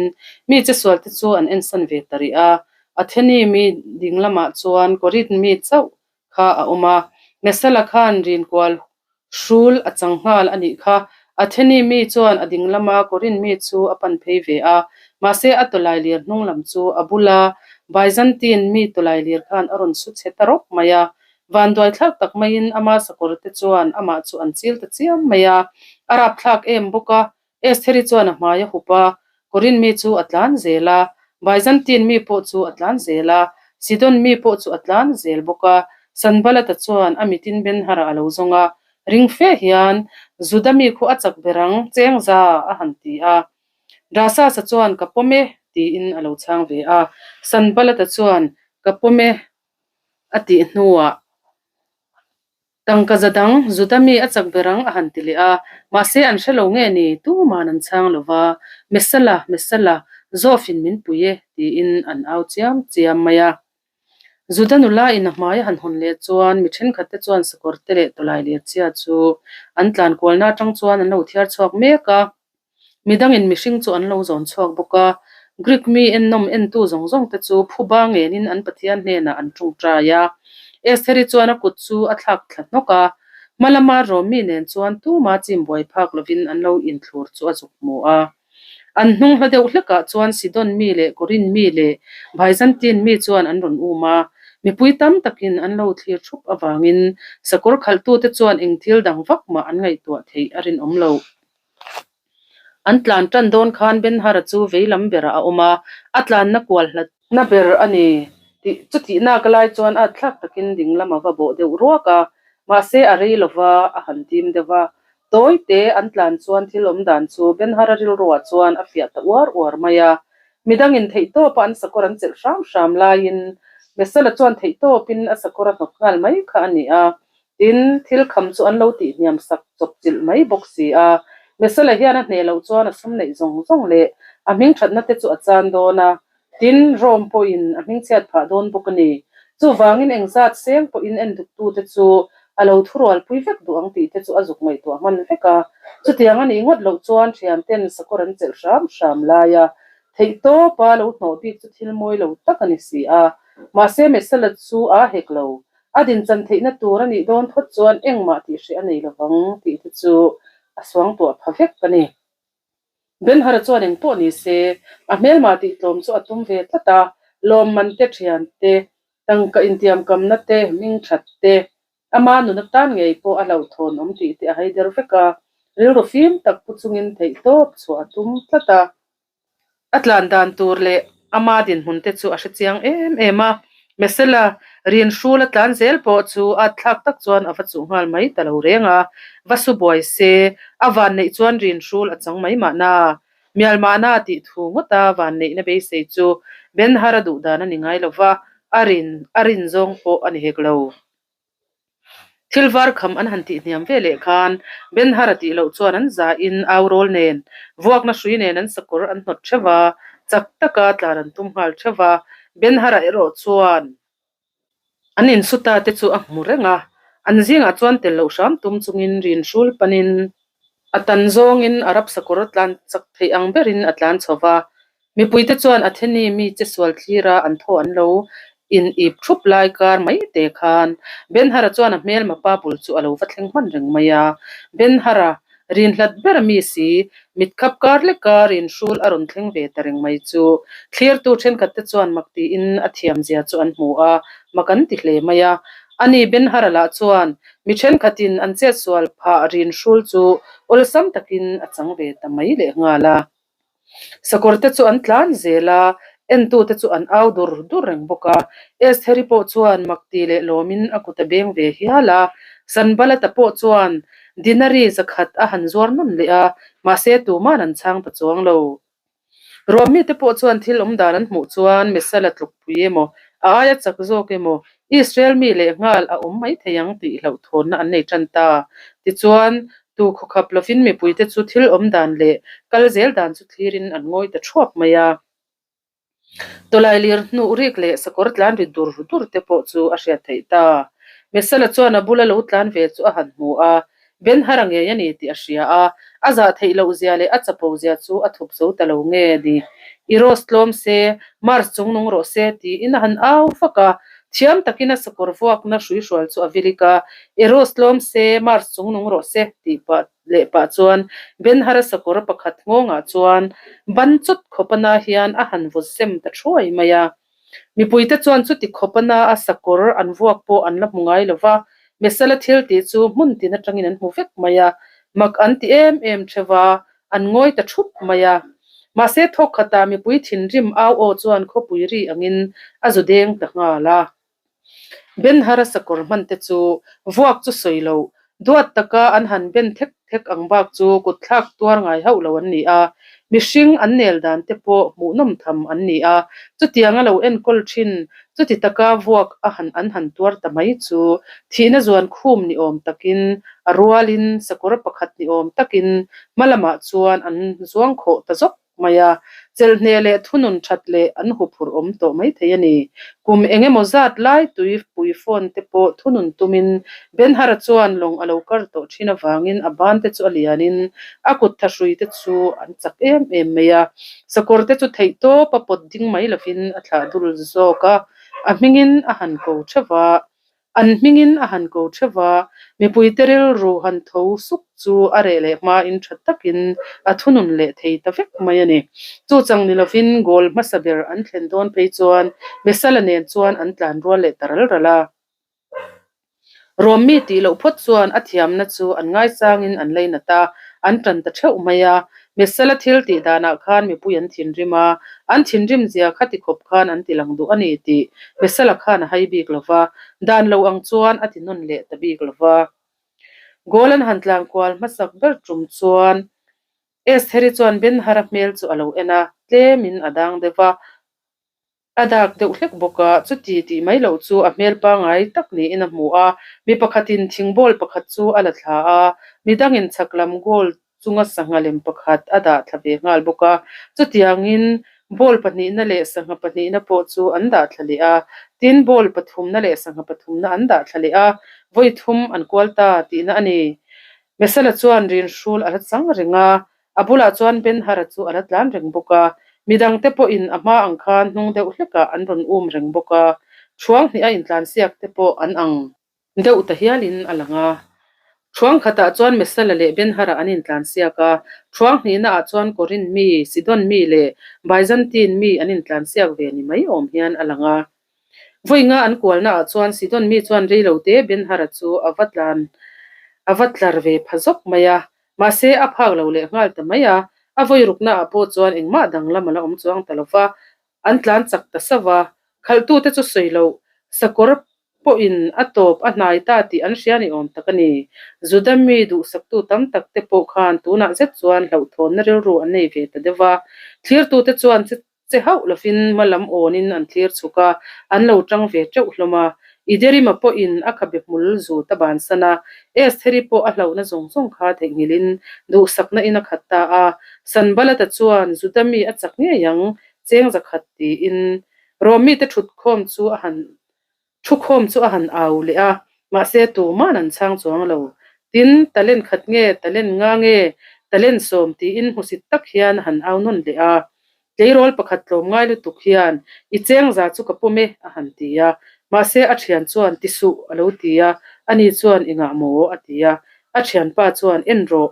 mi che sualte chu an ensan ve ta rih a. Atheni mi ding lamah chuan Korinth mi chauh kha a awm a, Mesala khan rinkual Hrul a chang nghal a nih kha. Atheni mi chuan a ding lama Korinth mi chu a pan phei ve a, mahse a tawlai lir hnung lam chu a bula Byzantine mi tawlai lir khan a rawn su chhe ta rawp mai a. Vanduai thlak tak maiin ama sakawr te chuan amah chu an chil ta chiam mai a, a rapthlak em bawk a, Estheri chuan a hmai a hup a, Korinth mi chu a tlan zel a, Byzantine mi pawh chu a tlan zel a, Sidon mi pawh chu a tlan zel bawk a. Sanbalata chuan a mitin Benhara a lo zawng a, ring fe hian, Juda mi khu a chak ber ang, cheng za, a han ti a. Rasasa chuan, Ka pawm e, tiin a lo chhang ve a. Sanbalata chuan, Ka pawm e, a tih hnuah, Tangka za dang, Juda mi a chak ber ang a han ti leh a, mahse an hre lo nge ni, tuman an chhang lo va, Mesala, Mesala, Zawfin min pui e, tiin an au chiam chiam mai a. Juda nula in a hmai a han hawn leh chuan mi thenkhat te chuan sakawr te leh tawlai lir chhia chu an tlan kualna atang chuan an lo thiar chhuak mek a. Midangin mihring chu an lo zawn chhuak bawk a, Greek mi ennawm entu zawng zawng te chu phuba ngenin an Pathian hnenah an tawngtai a. Estheri chuan a kut chu a thlak thla hnawk a, hma lama Rom mi nen chuan tuma chim buai phak lovin an lo inthlur chu a zuk hmu a. An hnung hla deuh hlekah chuan Sidon mi leh Korinth mi leh Byzantine mi chuan an rawn um a, mipui tam takin an lo thlir thup avangin sakawr khalhtute chuan eng thil dang vak mah an ngaihtuah theih a rinawm loh. An tlan tan dawn khan Benhara chu vei lam berah a awm a, a tlanna kual hlat na ber a ni tih chutihna ka lai chuan a thlak takin ding lam a va bawh deuh ruak a, mahse a rei lova a han dim deuh a. Tawi te an tlan chuan thil awm dan chu Benhara rilruah chuan a fiah ta uar uar mai a. Midangin theihtawpa an sakawr an chelh hram hram laiin Mesala chuan theihtawpin a sakawr a hnawt nghal mai kha a ni a, Tin, thil kham chu an lo tih hniam sak chawp chilh mai bawk si a. Mesala hian a hneh loh chuan a sum neih zawng zawng leh a hming thatna te chu a chan dawn a. Tin, Rome pawhin a hming chhiat phah dawn bawk a ni. Chuvangin engzat seng pawhin en duktute chu a lo thurualpui vek duh ang tih te chu a zuk ngaihtuah hman vek a. Chutiang a nih ngawt loh chuan thianten sakawr an chelh hram hram lai a. Theihtawpa lo hnawh bik chu thil mawi lo tak a ni si a. Mahse Messala chu aa hek lo. A dinchan theihna tur a nih dawn phawt chuan engmah tih hreh a nei lovang tih te chu a suangtuah pha vek a ni. Ben-Hara chuan eng pawh ni se, a hmelmah tih tlawm chu a tum ve tlat a, lawmman te, thian te, tangka intiamkamna te, hming that te, ama nun atan ngei pawh a hlauhthawn awm tih te a haider vek a, rilru fim tak pu chungin theihtawp chhuah a tum tlat a. A tlan dan tur leh ama dinhmun te chu a hre chiang em em a, Mesela rin hrul a tlan zel pawh chu at thlak tak chuan a va chuh nghal mai ta lo reng a, va su buai se, a van neih chuan rin hrul a chang mai mahna. Mial mahna tih thu ngawta van neihna beisei chu Ben-Hara duh dan a ni ngai lo va, a rin a rin zawng pawh a ni hek lo. Thil var kham an han tih hniam ve leh khan Ben-Hara tih loh chuan an zahin au rawl nen, vuakna hrui nen an sakawr an hnawt theuh a, chak taka tlan an tum nghal theuh a. Ben-Hara erawh chuan an insuta te chu a hmu reng a, an zingah chuan tel loh hram tum chungin rin hrul panin a tan zawngin Arab sakawr tlan chak theih ang berin a tlan chho va. Mipuite chuan Atheni mi che sual thlira an thaw an lo in ip thup lai kar mai te khan Ben-Hara chuan a hmelma pa bul chu a lo va thleng hman reng mai a. Ben-Hara, rin hlat ber mi si, mitkhap kar leka rin hrul a rawn thleng ve ta reng mai chu thlirtu thenkhat te chuan mak tiin a thiam zia chu an hmu a, mak an ti hle mai a. Ani Ben-Hara lah chuan mi thenkhatin an chetsual phah rin hrul chu awlsam takin a chang ve ta mai lehnghal a. Sakawr te chu an tlan zel a, entute chu an au dur dur reng bawk a. Estheri pawh chuan mak ti leh lawmin a kut a beng ve hial a. Sanbalata pawh chuan dinari zakhat a han zuar nawn leh a, mahse tuman an chhang ta chuang lo. Ruahmite pawh chuan thil awm dan an hmuh chuan Mesala tlukpui emaw, a aia chak zawk emaw, Israel mi leh nghal a awm mai thei ang tih hlauhthawnna an nei tan ta. Tichuan, Tu khawkhap lovin mipuite chu thil awm dan leh kal zel dan chu thlirin an ngawi ta thuap mai a. Tawlai lir hnuh rik leh sakawr tlan ri dur dur te pawh chu a hriat theih ta. Mesala chuan a bula lo tlan ve chu a han hmu a, Ben-Hara ngei a ni tih a hria a, a zah theih loh zia leh a chapo zia chu a thup zo ta lo nge ni. Eros tlawm se, Mars chung nung rawh se tiin a han au vak a, Thiam takin a sakawr vuakna hruihrual chu a vilik a, Eros tlawm se, Mars chung nung rawh se, tih pah leh pah chuan Ben-Hara sakawr pakhat nghawngah chuan ban chawt khawpana hian a han vaw sem ta thuai mai a. Mipuite chuan chuti khawpana a sakawr an vuak pawh an la hmu ngai lo va, Mesala thil tih chu hmun tin atangin an hmu vek mai a, mak an ti em em theuh a, An ngawi ta thup mai a. Mahse thawk khatah mipui thinrim au aw chuan khawpui ri angin a zu deng ta nghal a. Ben-Hara sakawr hman te chu vuak chu sawi lo, duat taka an han ben thek thek ang bak chu kut thlak tuar ngai hauh lo an ni a. Mihring an nel dan te pawh hmuhnawm tham an ni a. Chutianga lo enkawl thin chuti taka vuak a han an han tuar ta mai chu thihna zuan khum ni awm takin a rualin sakawr pakhat ni awm takin hma lamah chuan an zuang khawh ta zawk mai a, chelhne leh thunun that leh an huphurh awm tawh mai thei a ni. Kum eng emaw zat lai tui pui phone te pawh thunun tumin Ben-Hara chuan lawng a lo kar tawh thin avangin a ban te chu a lianin a kut thahrui te chu an chak em em mai a, sakawr te chu theih tawp a pawt ding mai lovin a thlah dul zawk a, a hmingin a han ko theuh va. An hmingin a han ko theuh va, mipuite rilru han tho suk chu a reh leh hmain tha takin a thunun leh thei ta vek mai a ni. Chu chang ni lovin goal hmasa ber an thlen dawn phei chuan Mesala nen chuan an tlan rual leh ta ral ral a. Rawmmi tih loh phawt chuan a thiamna chu an ngaisangin an leinat a, an tan ta theuh mai a. Mesala thil tih danah khan mipui an thinrim a, an thinrim zia kha ti khawp khan an ti lang duh a ni tih Mesala khan a hai bik lo va, dan lo ang chuan a ti nawn leh ta bik lo va. Goal an han tlan kual hmasak ber tum chuan Estheri chuan Ben-Hara hmel chu a lo en a, tlemin a dang deuh va. A dak deuh hlek bawk a, chuti tih mai loh chu a hmel pangai tak niin a hmu a. Mi pakhatin thing ball pakhat chu a la thla a, mi dangin chhak lam goal chunga sangha lem pakhat a dah thla ve nghal bawk a. Chutiangin ball pahnihna leh sangha pahnihna pawh chu an dah thla leh a, tin ball pathumna leh sangha pathumna an dah thla leh a, vawi thum an kual ta tihna a ni. Mesala chuan rinhrul a la chang reng a, A bulah chuan Ben-Hara chu a la tlan reng bawk a. Midangte pawhin a hma ang khan hnung deuh hlekah an rawn um reng bawk a, thuang hnih a intlansiak te pawh an ang deuh ta hialin a lang a. Thuang khatah chuan Mesala leh Benhara an intlansiak a, thuang hnihnaah chuan Korin mi, Sidon mi leh Byzantine mi an intlansiak ve ni mai awm hian a lang a. Vawi nga an kualnaah chuan Sidon mi chuan reilote Benhara chu a va tlan a va tlar ve pha zawk mai a, mahse a phak lo leh nghal ta mai a, a vawi ruknaah pawh chuan engmah danglam a la awm chuang ta lo va, an tlan chak ta sauh a, khalhtute chu sawi loh sakawr pawhin a tawp a hnai ta tih an hria ni awm tak a ni. Juda mi duhsaktu tam tak te pawh khan tunah zet chuan hlauhthawnna rilru an nei ve ta deuh va, thlirtute chuan Che hauh lovin hma lam awnin an thlir chhuk a, an lo tang ve teuh hlawm a. Iderima pawhin a khabe hmul zut a bansan a, Estheri pawh a hlauhna zawng zawng kha theihnghilhin duhsakna in a khat ta a. Sanbalata chuan Juda mi a chak ngei ang, cheng zakhat tiin Rom mite thutkhawm chu a han Thukhawm chu a han au leh a, mahse tuman an chhang chuang lo. Tin, talent khat nge, talent nga nge, talent sawm tiin hmusit tak hian a han au nawn leh a. Tleirawl pakhat tlawm ngai lutuk hian, I cheng za chu ka pawm e, a han ti a. Mahse a thian chuan, Ti suh, a lo ti a. Ani chuan, I ngah maw? a ti a. A thianpa chuan, En rawh.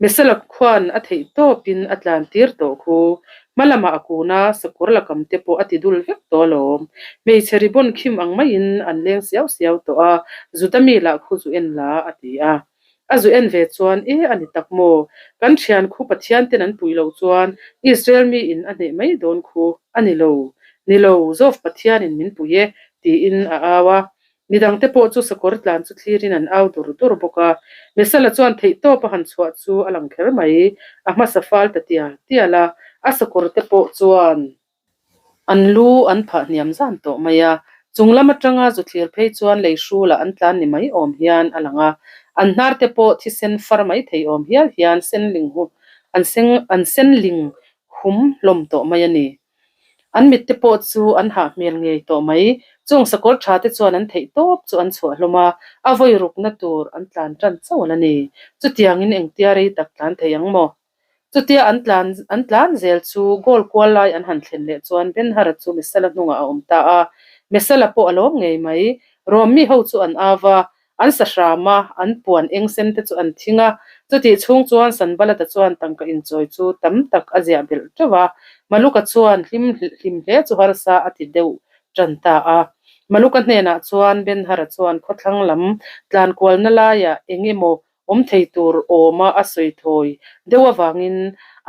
Mesala khuan a theih tawpin a tlan tir tawh khu. Hma lamah a kun a, sakawr lakam te pawh a ti dul vek tawh alawm. Hmeichhe ribbon khim ang maiin an leng siau siau tawh a, Juda mi lah khu zu en la, a ti a. A zu en ve chuan, E, a ni tak maw? Kan thian khu Pathian ten an pui loh chuan Israel miin a hneh mai dawn khu a ni lo. Ni lo, Zawf Pathianin min pui e, tiin a au a. Midangte pawh chu sakawr tlan chu thlirin an au dur dur bawk a. Mesala chuan theihtawp a han chhuah chu a lang kher mai. A hmasa fal ta tial tial a, a sakawr te pawh chuan an lu an phah hniam zan tawh mai a. Chung lam atanga zu thlir phei chuan lei hrulah an tlan ni mai awm hian a lang a. An hnar te pawh thisen far mai thei awm hial hian senling hu an seng an senling hum hlawm tawh mai a ni. An mitte pawh chu an hah hmel ngei tawh mai. Chung sakawr tha te chuan an theih tawp chu an chhuah hlawm a, a vawi rukna tur an tlan tan chauh a la ni. Chutiangin engtia rei tak tlan thei ang maw? Chutia an tlan an tlan zel chu goal kual lai an han thlen leh chuan Benhara chu Mesala hnungah a awm ta a. Mesala pawh a lawm ngei mai. Rom mi ho chu an au a, An sa hram a, an puan eng sen te chu an thing a. Chutih chhung chuan Sanbalata chuan tangka inchawi chu tam tak a ziah belh teuh a. Maluka chuan hlim hlim hle chu harsa a ti deuh tan ta a. Maluka hnenah chuan Benhara chuan khawthlang lam tlankualna laiah eng emaw awm thei tur awma a sawi thawi deuh avangin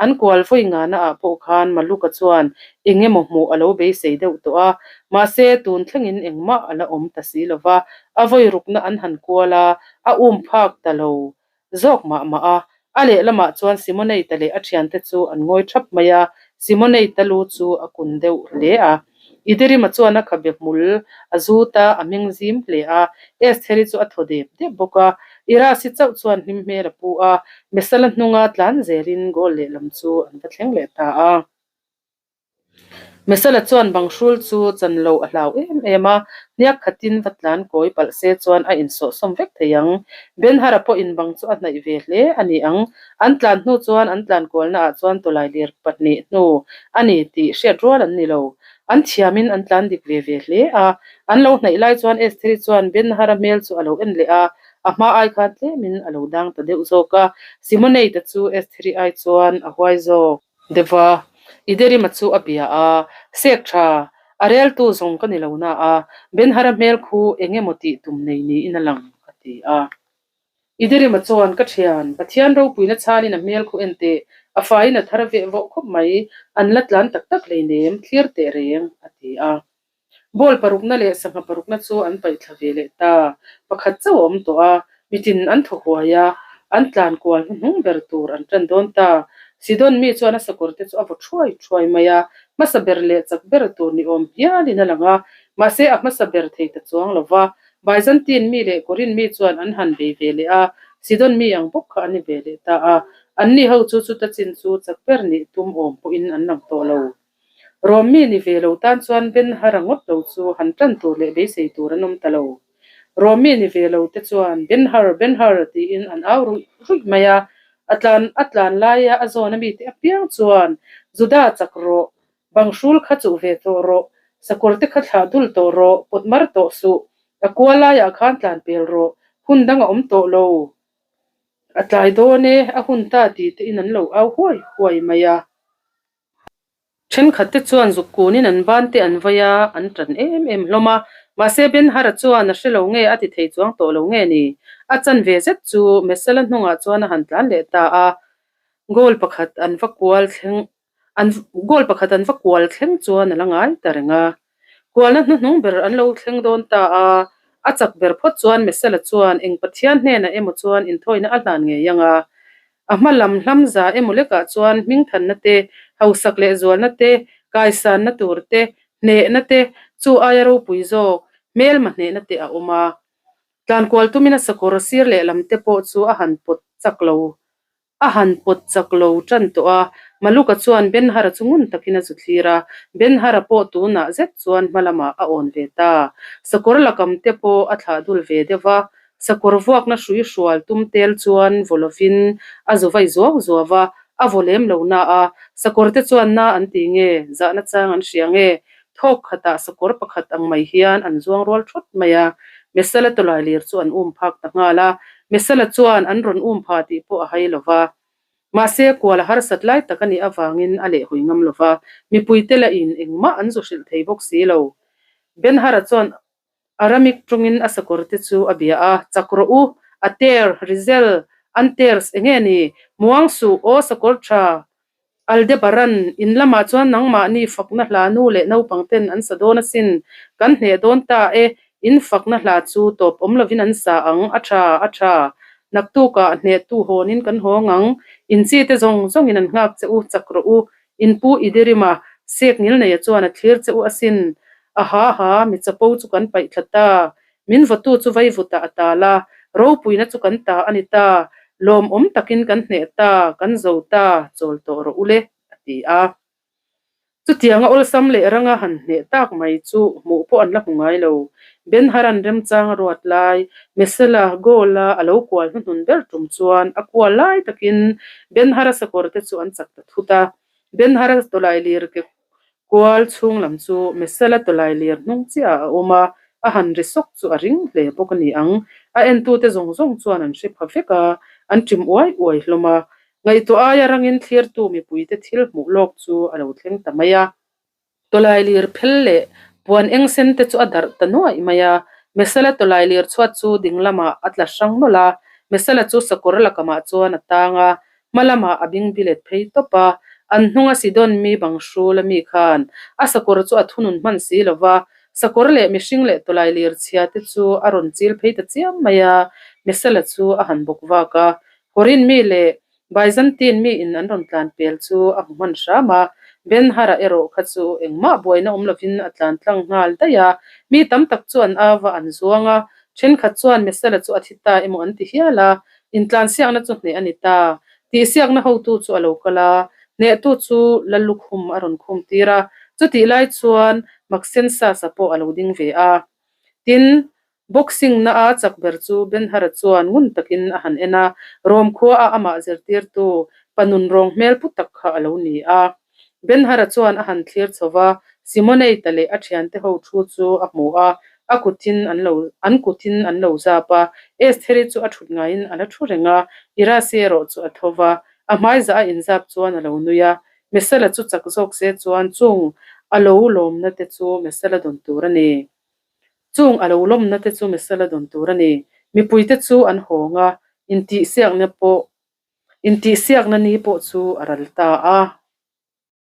an kual vawi ngana ah pawh khan Maluka chuan eng emaw hmuh a lo beisei deuh tawh a, mahse tun thlengin engmah a la awm ta si lo va, a vawi rukna an han kual a, a um phak ta lo zawk mah mah a. A lehlamah chuan Simoneita leh a thiante chu an ngawi thap mai a, Simoneita lu chu a kun deuh hle a. Iderima chuan a khabe hmul a zut a, a hming zim hle a. Estheri chu a thaw dep dep bawk a. Irasi chauh chuan hlim hmel a pu a, Mesala hnunga tlan zelin goal lehlam chu an va thleng leh ta a. Mesala chuan banghrul chu chan loh a hlau em em a, hniak khatin va tlan kawi palh se chuan a insawhsawm vek thei ang. Benhara pawhin bang chu a hnaih ve hle a ni ang. An tlan hnu chuan an tlan kualna ah chuan tawlai lir pahnih hnu a ni tih hriat rual an ni lo. An thiamin an tlan dik ve ve hle a. An lo hnaih lai chuan Estheri chuan Benhara hmel chu a lo en leh a, a hma ai khan tlemin a lo dang ta deuh zawk a. Simoneite chu Estheri ai chuan a huai zawk deuh a. Iderima chu a bia a, Sek tha, a reltu zawng ka ni lo na a, Benhara hmel khu eng emaw tih tum nei niin a lang, a ti a. Iderima chuan, Ka thian, Pathian ropuina chhanin a hmel khu en teh, a faiin a thar veh vawh khawp mai, an la tlan tak tak hleinem, thlir teh reng, a ti a. Ball parukna leh sangha parukna chu an paih thla ve leh ta. Pakhat chauh a awm tawh a, mitin an thaw huai a, an tlan kual hnuhnung ber tur an tan dawn ta. Sidon mi chuan a sakawr te chu a vaw thuai thuai mai a, hmasa ber leh chak ber tur ni awm hialin a lang a, mahse a hmasa ber thei ta chuang lo va, Byzantine mi leh Korin mi chuan an han bei ve leh a, Sidon mi ang bawk kha an ni ve leh ta a. Anni ho chu chuta chin chu chak ber nih tum awm pawhin an lang tawh lo. Rom mi ni ve lo tan chuan Ben Hara ngawt lo chu han tan tur leh beisei tur an awm ta lo. Rom mi ni ve lo te chuan Ben Har, Ben Har tiin an au ruih ruih mai a. A tlan a tlan laia a zawn a mite apiang chuan, Juda chak rawh, bang hrul kha chuh ve tawh rawh, sakawr te kha thlah dul tawh rawh, pawt mar tawh suh, a kual laiah khan tlan pel rawh, hun dang a awm tawh lo. A tlai dawn e, a hun ta tih te in an lo au huai huai mai a. Thenkhat te chuan zuk kunin an ban te an vai a, an tan em em hlawm a. Mahse Ben-Hara chuan a hre lo nge a ti thei chuang tawh lo nge ni? A chan ve zet chu Messala hnungah chuan a han tlan leh ta a. Goal pakhat an va kual thleng an goal pakhat an va kual thleng chuan a la ngai ta reng a. Kualna hnuhnung ber an lo thleng dawn ta a, a chak ber phawt chuan Messala chuan eng Pathian hnenah emaw chuan inthawina a hlan ngei ang a. A hma lam hlam za emaw lekah chuan hmingthanna te, hausak leh zualna te, kaisanna tur te, hnehna te, chu aia ropui zawk, hmelma hnehna te a awm a. Tlankual tumin a sakawr sir lehlam te pawh chu a han pawt chak lo A han pawt chak lo tan tawh a, Maluka chuan Ben-Hara chu ngun takin a zu thlir a, Ben-Hara pawh tunah zet chuan hma lamah a awn ve ta. Sakawr lakam te pawh a thlah dul ve deuh va, sakawr vuakna hrui hrual tum tel chuan vaw lovin a zu vai zuau zuau va, a vaw lem lo na a, sakawr te chuan na an ti nge, zahna chang an hria nge, thawk khatah sakawr pakhat ang mai hian an zuang rual thawt mai a, Mesala tawlailir chu an um phak ta nghal a, Mesala chuan an rawn um pha tih pawh a hai lo va. Mahse, kual a harsat lai tak a nih avangin a lehhawi ngam lo va, mipuite lahin engmah an zu hrilh thei bawk si lo. Ben-Hara chuan Aramik tawngin a sakawr te chu a bia a, Chak rawh u, Ater, Rizel, Anters enge ni? Muang suh, aw sakawr tha, Aldebaran, in lamah chuan nangmahni fakna hla nu leh naupang ten an sa dawn asin, kan hneh dawn ta e, in fakna hla chu tawp awm lovin an sa ang, a tha, a tha. Naktukah hnehtu hawnin kan hawng ang, in chi te zawng zawngin an nghak che u, chak rawh u, in pu Idirima, Sek Ngilneia chuan a thlir che u asin, a ha ha, mi chapo chu kan paih thla ta, Min vawtu chu vaivutah a tal a, ropuina chu kan ta a ni ta, lawmawm takin kan hneh ta, kan zo ta, chawl tawh rawh u le, a ti a. Chutianga awlsam leh ranga han hneh tak mai chu hmuh pawh an la hmu ngai lo. Ben-Haran remchang a ruat lai, Mesela goal-a a lo kual hnuhnun ber tum chuan a kual lai takin Ben-Hara sakawr te chu an chak ta thut a. Ben-Hara tawlai lir ke Kual chhung lam chu Mesala tawlai lir hnung chiah ah a awm a, a han ri sawk chu a ring hle bawk a ni ang. A entute zawng zawng chuan an hre pha vek a, an ṭim uai uai hlawm a. Ngaihtuah aia rangin thlirtu mipuite thil hmuh lawk chu a lo thleng ta mai a. Tawlai lir phel leh puan eng sen te chu a darh ta nuaih mai a. Mesala tawlai lir chhuat chu ding lamah a tla hrang nawlh a, Mesala chu sakawr lakamah chuan a tang a, Hma lamah a bing bilet phei tawp a, an hnunga Sidon mi bang hrul a mi khan a sakawr chu a thunun hman si lo va, sakawr leh mihring leh tawlai lir chhia te chu a rawn chil phei ta chiam mai a, Mesala chu a han bawk vak a, Korin mi leh Byzantine mi in an rawn tlan pel chu a hmu hman hram a, Ben-Hara erawh kha chu engmah buaina awm lovin a tlan tlang nghal daih a, mi tam tak chu an au va an zuang a, thenkhat chuan Mesala chu a thi ta emaw an ti hial a, Intlansiakna chu hneh a ni ta. Tihsiakna hotu chu a lo kal a, hnehtu chu Lallukhum a rawn khum tir a, chutih lai chuan Maxensasa pawh a lo ding ve a. Tin, boxing na a chak ber chu Ben-Hara chuan ngun takin a han en a, Rom khua a amah zirtirtu pa nun rawng hmel pu tak kha a lo ni a. Ben-Hara chuan a han thlir chho va, Simoneita leh a thiante ho thu chu a hmu a, a kutin an lo an kutin an lo zap a. Estheri chu a thut ngaiin a la thu reng a, Irasi erawh chu a tho va, a hmaizah a inzap chuan a lo nui a. Mesala chu chak zawk se chuan chung a lo lawmna te chu Mesala dawn tur a ni. Chung a lo lawmna te chu Mesala dawn tur a ni. Mipuite chu an hawng a, intihsiakna pawh Intihsiakna ni pawh chu a ral ta a.